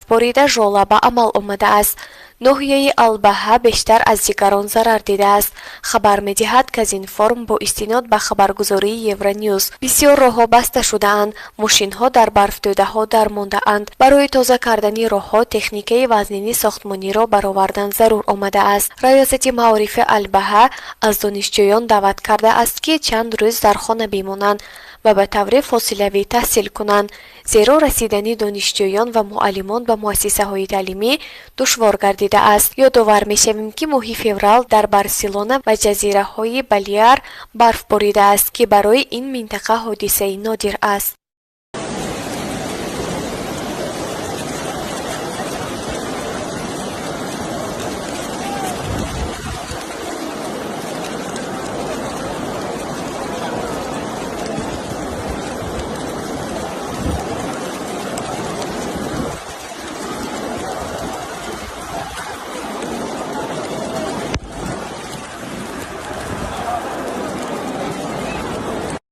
Борида жола ба амал омадааст. Ноҳияи Албаҳа бештар аз дигарон зарар дидааст, хабар медиҳад Казинформ бо истинод ба хабаргузории Евроньюз. Бисёр роҳҳо баста шудаанд, мошинҳо дар барфтӯдаҳо дармондаанд. Барои тоза кардани роҳҳо техникаи вазнини сохтмониро баровардан зарур омадааст. Раёсати маорифи Албаҳа аз донишҷӯён даъват кардааст, ки чанд рӯз дар хона бимонанд ва ба таври фосилавӣ таҳсил кунанд, зеро расидани донишҷӯён ва муаллимон ба муассисаҳои таълимӣ душвор гардидааст. Ёдовар мешавем, ки моҳи феврал дар Барселона ва ҷазираҳои Балеар барф боридааст, ки барои ин минтақа ҳодисаи нодир аст.